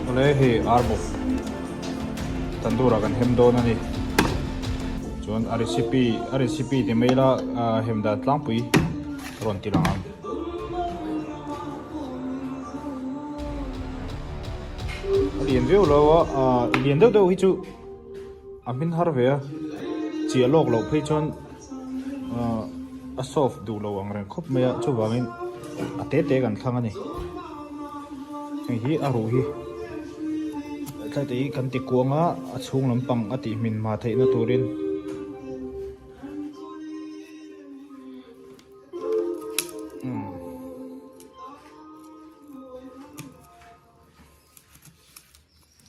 Awle hei ar bawk tandoor ah kan hem dawn a ni chuan a recipe a recipe ti mai ila hem dan tlangpui rawn ti lang ang. A lian viau lo a ah lian deuh deuh hi chu a hmin har ve a chiah lawk loh phei chuan ah a soft duh lo ang reng khawp mai a chuvangin a te te kan thlang a ni hei hi a ruh hi tlai te hi kan ti kuang a a chhung lampang a tih hmin hma theih na turin.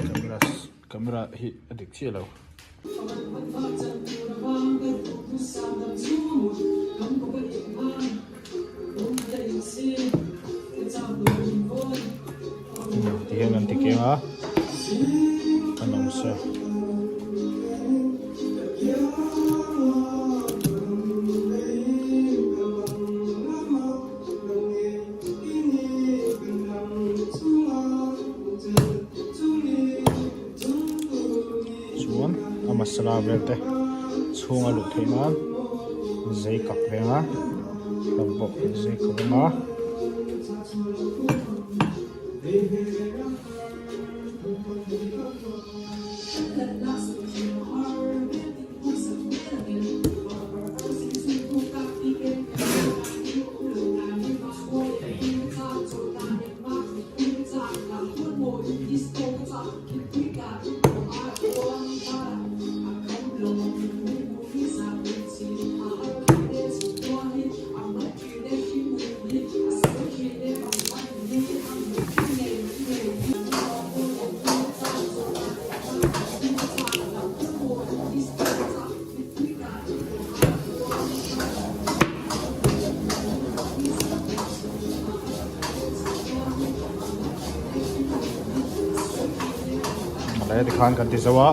Camera camera hi a dik chiah lo. Ti hian an ti keng a an awm se. Chuan a masala vel te chhunga luh theih nan zei kak veng a hlauh bawk zei kak veng a. Malaya tikhan kan ti zo a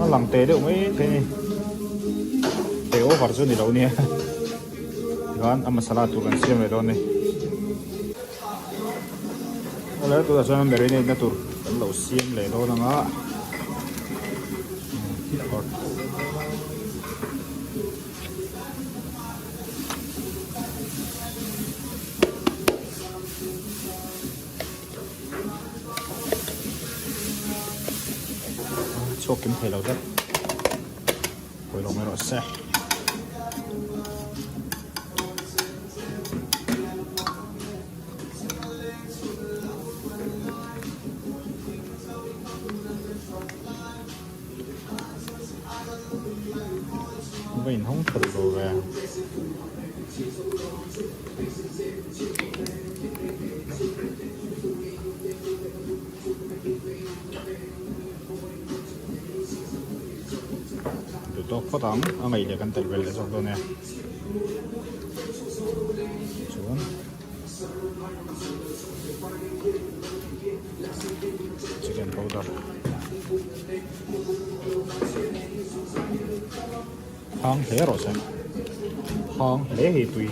a lang teh deuh mai thei a ni teh over chu ni lo nia tikhan a masala tur kan siam leh dawn a ni awle tunah chuan marinate na tur kan lo siam leh dawn ang a Chhuak kim thei lo tlat pawi lo mai rawh se. Va inhawng that lo ve. Duh tawk phawt ang a ngaih leh kan telh vel leh zawk dawn e chuan chicken powder Hang hle rawh se. Hang hle hei tui.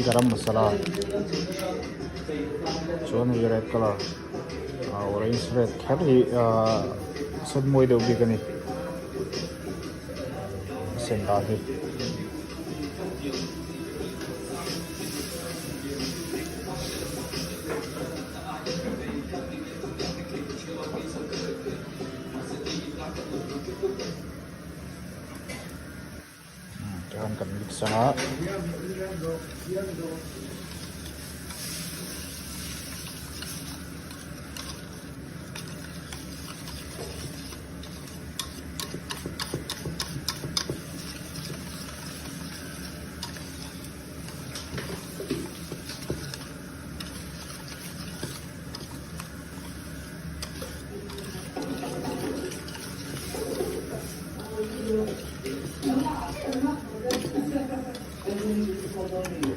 Garam masala chuan hei red colour ah orange red kher hi ah sen mawi deuh bik a ni a sen dan hi. Tichuan kan mix anga.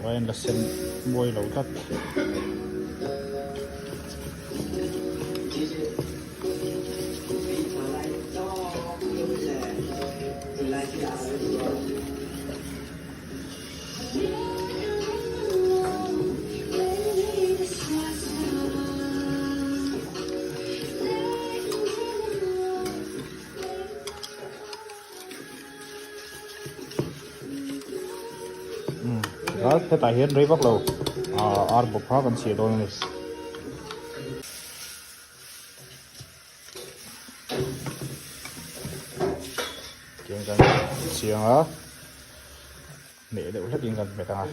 Vai la sen mawi lo tlat. Hetah hian rei vak lo ar bawk kha kan chhiah dawn a ni. Tiang kan chiang a hneh deuh hlekin kan hmet ang a.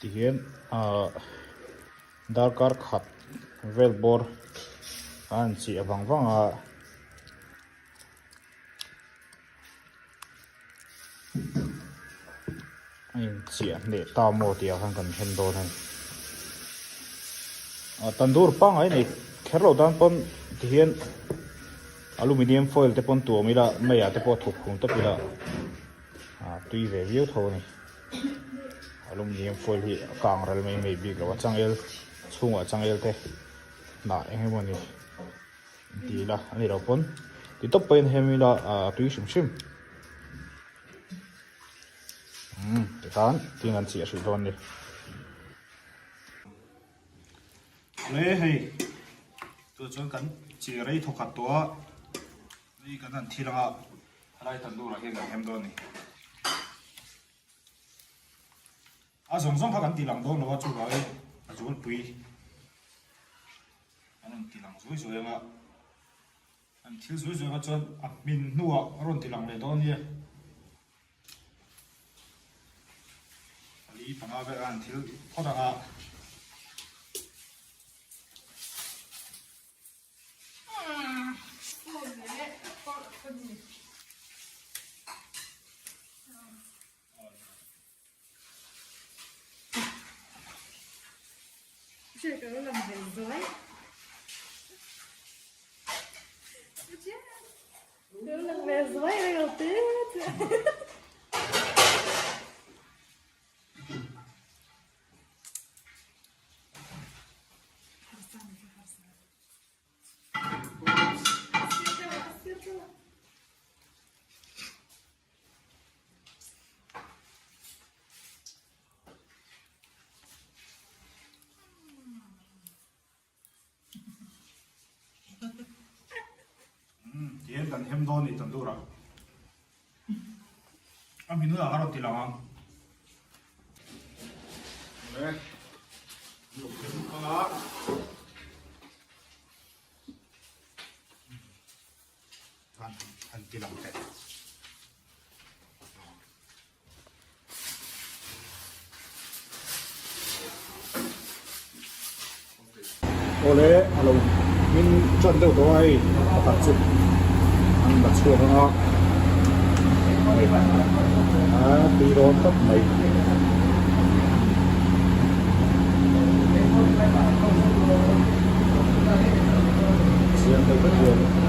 Tihian ahh darkar khat vel bawr a han chih vang vang a. A inchiah hneh ta maw tih ah khan kan then dawn a ni. Ah tandoor pangngai nei kher loh dan pawn tihian aluminium foil te pawn tuam ila mei ah te pawh thuk khum tawp ila ah tui ve viau tho a ni. Aluminium foil hi a kang ral mai mai bik lo a changel chhungah changel te hnah eng emaw ni. Ti ila a ni lo pawn ti tawp pawhin hem ila a tui hrim hrim umm tikhan tin an chiah hrih dawn a ni. Le hei tuna chuan kan chi rei thawkhat tawh a hei kan han thil anga helai tandoor ah hian kan hem dawn a ni. A zawng zawng kha kan ti lang dawn lo a chuvangin a zualpui an rawn ti lang zuai zuai ang a, an thil zuai zuai ang a chuan a hmin hnuah a rawn ti lang leh dawn nia. Pali panga vel an thil phawt ang a. hian kan hem dawn a ni tandoor ah. A minute ah ka rawn ti lang ang. Awle. Lo hem anga. Khan han ti lang teh. Awle a lo hmin tan deuh tawh a hei pakhat chu an la chhuak ang a a tui dawn tawp mai. Siam deuh vek hian.